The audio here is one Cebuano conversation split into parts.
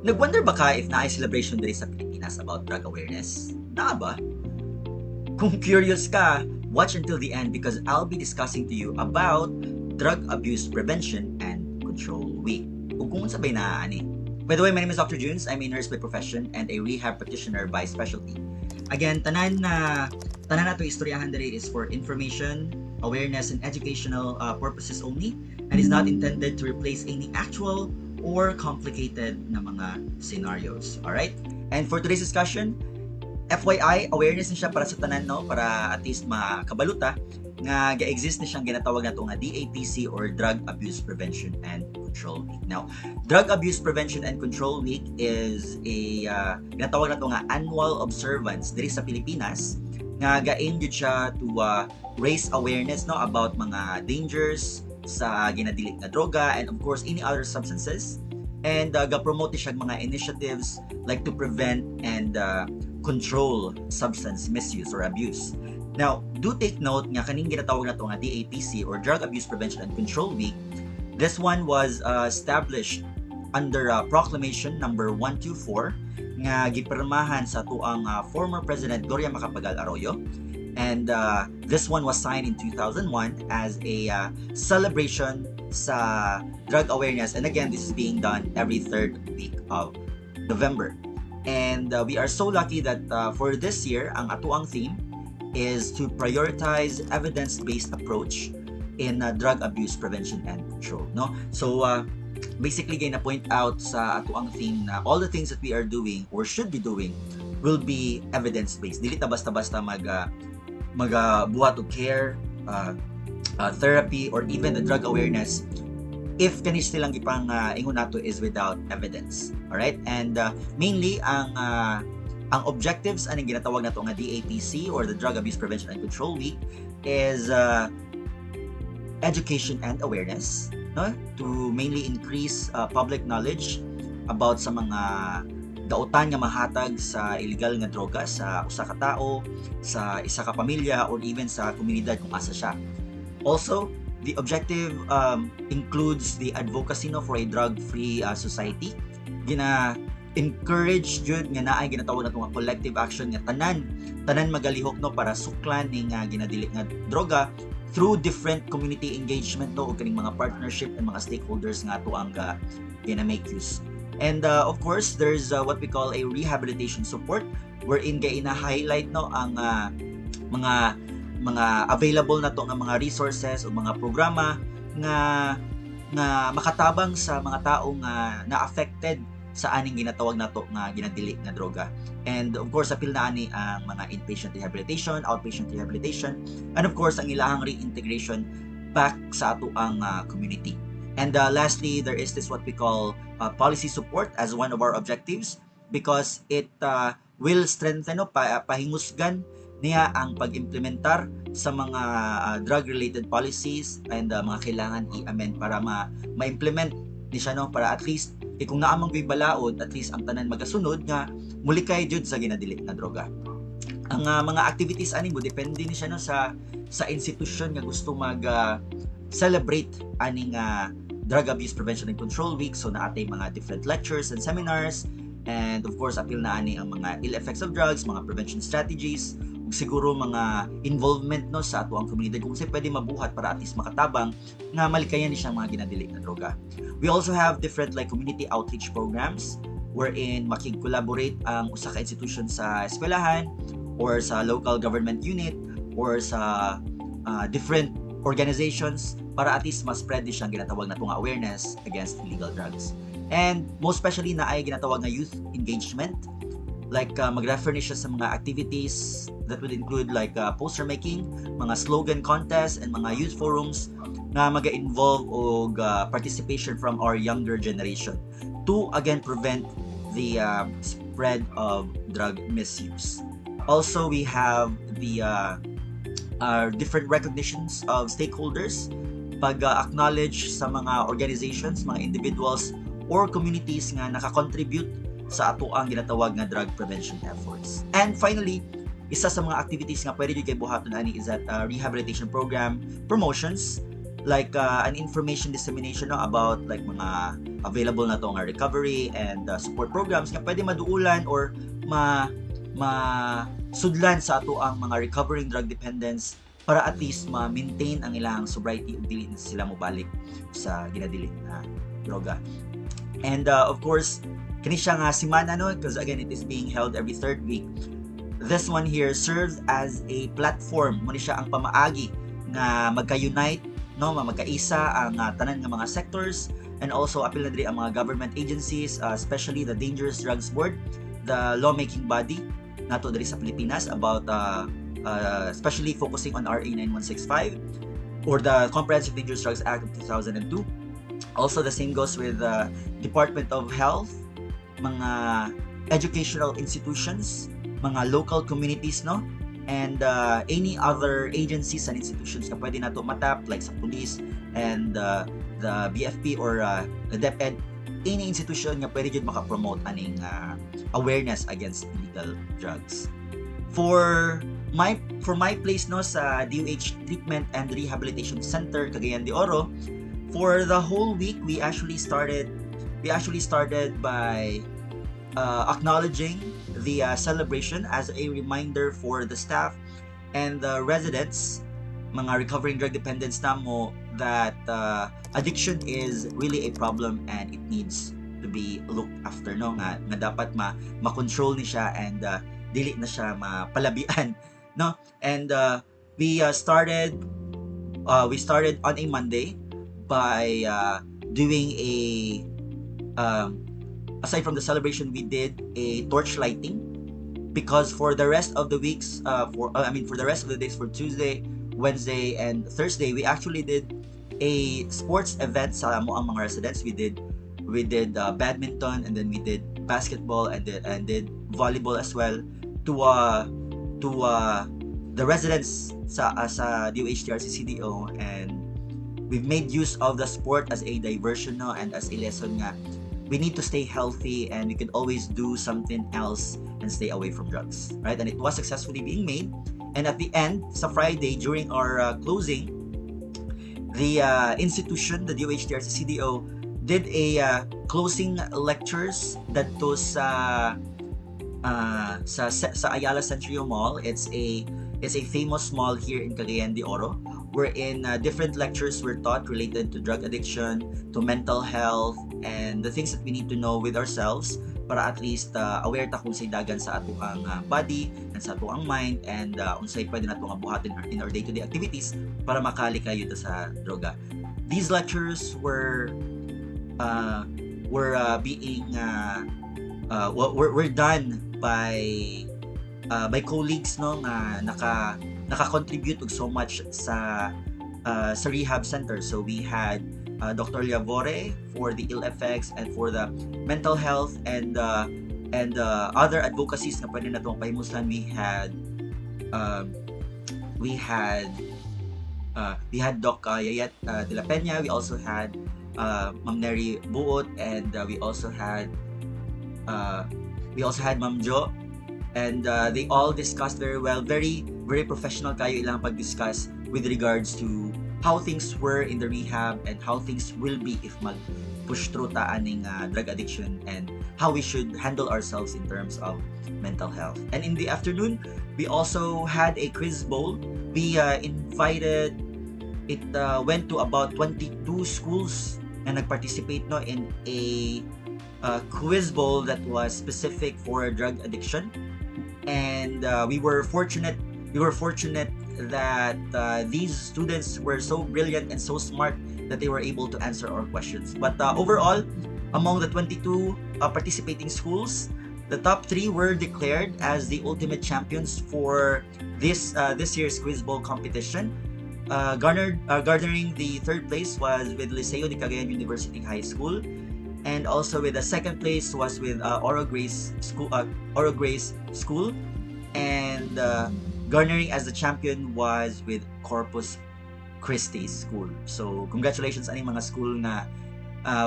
Nag-wonder ba ka if naay celebration diri sa Pilipinas about drug awareness? Naa ba? Kung curious ka, watch until the end because I'll be discussing to you about Drug Abuse Prevention and Control Week. Ug kung unsa bay naa ani. By the way, my name is Dr. Junes. I'm a nurse by profession and a rehab practitioner by specialty. Again, tanan nato istoryahan diri is for information, awareness, and educational purposes only and is not intended to replace any actual or complicated na mga scenarios. Alright? And for today's discussion, FYI, awareness ni siya para sa tanan, no, para at least makabalo ta nga ga-exist ni siyang ginatawag nato nga DAPC or Drug Abuse Prevention and Control Week. Now, Drug Abuse Prevention and Control Week is a ginatawag nato nga annual observance diri sa Pilipinas nga ga-aim jud siya to raise awareness, no, about mga dangers sa ginadili nga droga and, of course, any other substances, and ga-promote siya mga initiatives like to prevent and control substance misuse or abuse. Now, do take note nga kaning ginatawag nato nga DAPC or Drug Abuse Prevention and Control Week, this one was established under Proclamation number 124 nga gipirmahan sa atoang former President Gloria Macapagal Arroyo. And this one was signed in 2001 as a celebration sa drug awareness. And again, this is being done every third week of November. And we are so lucky that for this year, ang atoang theme is to prioritize evidence-based approach in drug abuse prevention and control, no? So basically, gina point out sa atoang theme na all the things that we are doing or should be doing will be evidence-based. Dili ta basta-basta mag buhat og care, therapy, or even the drug awareness if kani silang gipang ingon nato is without evidence. Alright? And mainly ang objectives aning ginatawag nato nga DAPC or the Drug Abuse Prevention and Control Week is education and awareness, no, to mainly increase public knowledge about sa mga dautan nga mahatag sa illegal nga droga sa usa ka tao, sa isa ka pamilya, or even sa komunidad kung asa siya. Also, the objective includes the advocacy, no, for a drug-free society. Gina encourage jud nga naay ginatawag nato nga collective action nga tanan tanan magalihok, no, para suklan ning ginadili nga droga through different community engagement, no, ug kaning mga partnership and mga stakeholders nga ato ang gina make use. And of course, there's what we call a rehabilitation support wherein kay ina-highlight, no, ang mga available na to nga mga resources o mga programa nga nga makatabang sa mga tao nga na-affected sa aning ginatawag nato nga ginadili nga droga. And of course, apil na ani ang mga inpatient rehabilitation, outpatient rehabilitation, and of course ang ilahang reintegration back sa ato ang community. And lastly, there is this what we call policy support as one of our objectives because it will strengthen, no, pahingusgan niya ang pag-implementar sa mga drug-related policies and mga kailangan i-amend para ma-implement ni siya, no, para at least eh, kung naa man gyud balaod, at least ang tanan magasunod nga mulikay jud sa ginadili nga droga. Ang mga activities ani mo depende ni siya, no, sa institusyon nga gusto mag celebrate aning Drug Abuse Prevention and Control Week. So naa tay mga different lectures and seminars, and of course apil na ani ang mga ill effects of drugs, mga prevention strategies, ug siguro mga involvement, no, sa ato ang komunidad kung unsay pwede mabuhat para at least makatabang nga malikayan ni siyang mga ginadili na droga. We also have different like community outreach programs wherein makig-collaborate ang usa ka institution sa eskwelahan or sa local government unit or sa different organizations para at least ma-spread din siyang ginatawag nato nga awareness against illegal drugs. And most especially naay ginatawag nga youth engagement, like mag-refer ni siya sa mga activities that would include like poster making, mga slogan contests, and mga youth forums nga maga-involve og participation from our younger generation to again prevent the spread of drug misuse. Also, we have the different recognitions of stakeholders, pag-acknowledge sa mga organizations, mga individuals, or communities nga naka-contribute sa ato ang ginatawag nga drug prevention efforts. And finally, isa sa mga activities nga pwede jud kay buhaton ani is that rehabilitation program promotions. like an information dissemination, no, about like mga available na to nga recovery and support programs nga pwede maduulan or ma ma sudlan sa ato ang mga recovering drug dependents para at least ma-maintain ang ilang sobriety ug dili na sila mobalik sa ginadili na droga. And of course, kini siya nga semana, no, because again, it is being held every third week. This one here serves as a platform mo ni siya ang pamaagi nga magka-unite, no, magkaisa ang tanan nga mga sector and also apil na diri ang mga government agencies, especially the Dangerous Drugs Board, the lawmaking body nato diri sa Pilipinas about especially focusing on RA 9165 or the Comprehensive Dangerous Drugs Act of 2002. Also, the same goes with the Department of Health, mga educational institutions, mga local communities, no? And any other agencies and institutions na pwede nato matap like sa police and the BFP or the DepEd, any institution nga pwede jud maka-promote aning awareness against illegal drugs. For my place, no, sa DOH Treatment and Rehabilitation Center Cagayan de Oro, for the whole week we actually started by acknowledging the celebration as a reminder for the staff and the residents, mga recovering drug dependents namo, that addiction is really a problem and it needs to be looked after, no, nga dapat ma ma-control ni siya and dili na siya mapalabian, no. And we started on a Monday by doing a aside from the celebration, we did a torch lighting because for the rest of the weeks, for I mean, for the rest of the days, for Tuesday, Wednesday and Thursday, we actually did a sports event sa amo ang mga residents. We did badminton and then we did basketball and did volleyball as well to the residents sa DOHTRC CDO, and we've made use of the sport as a diversion, no, and as a lesson nga we need to stay healthy and we could always do something else and stay away from drugs, right? And it was successfully being made. And at the end, sa Friday, during our closing, the institution, the DOHTRC CDO, did a closing lectures dadto sa Ayala Centrio Mall. It's a famous mall here in Cagayan de Oro wherein different lectures were taught related to drug addiction, to mental health, and the things that we need to know with ourselves para at least aware ta kung unsay dagan sa atoang body and sa atoang mind and unsay pwede nato nga buhaton in our day-to-day activities para makalikayo ta sa droga. These lectures were being were done by colleagues, no, nga naka-contribute og so much sa rehab center. So we had Dr. Liavore for the ill effects and for the mental health and other advocacies na pwede natong pahimuslan. We had Doc Yayet de la Peña. We also had Ma'am Neri Buot and we also had Ma'am Jo, and they all discussed very well, very, very professional kayo ilang pag-discuss with regards to how things were in the rehab and how things will be if mag push through ta aning drug addiction and how we should handle ourselves in terms of mental health. And in the afternoon, we also had a quiz bowl. We invited it went to about 22 schools na nag-participate, no, in a quiz bowl that was specific for drug addiction, and we were fortunate that these students were so brilliant and so smart that they were able to answer our questions. But overall, among the 22 participating schools, the top three were declared as the ultimate champions for this year's quiz bowl competition. Garnering the third place was with Liceo de Cagayan University High School, and also with the second place was with Oro Grace School, and garnering as the champion was with Corpus Christi School. So congratulations aning mga school na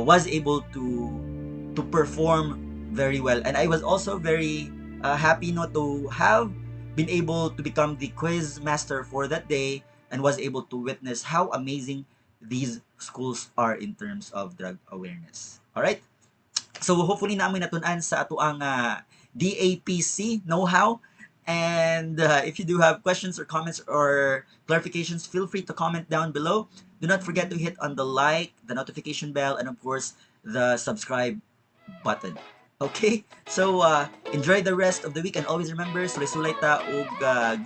was able to perform very well. And I was also very happy, no, to have been able to become the quiz master for that day and was able to witness how amazing these schools are in terms of drug awareness. All right? So hopefully naa moy natun-an sa atoang DAPC know-how. And if you do have questions or comments or clarifications, feel free to comment down below. Do not forget to hit on the like, the notification bell, and of course, the subscribe button. Okay? So, enjoy the rest of the week and always remember, sulay-sulay ta og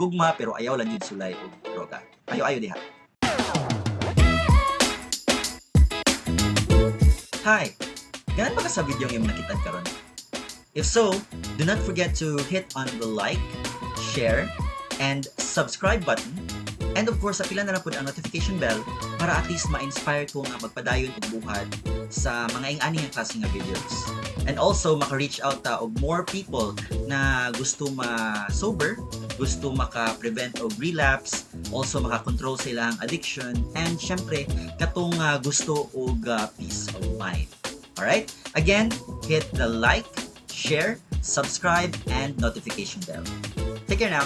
gugma pero ayaw lang jud sulay og droga. Ayo-ayo diha. Hi! Ganahan ba ka sa video nga imong nakita karon? If so, do not forget to hit on the like, share, and subscribe button. And of course, apila na lang pud ang notification bell para at least ma-inspire ko nga magpadayon og buhat sa mga ing-ani nga klase nga videos. And also, maka-reach out ta og more people na gusto ma-sober, gusto maka-prevent og relapse, also maka-control sa ilang addiction, and syempre, katong gusto og peace of mind. Alright? Again, hit the like, share, subscribe, and notification bell. Take care now.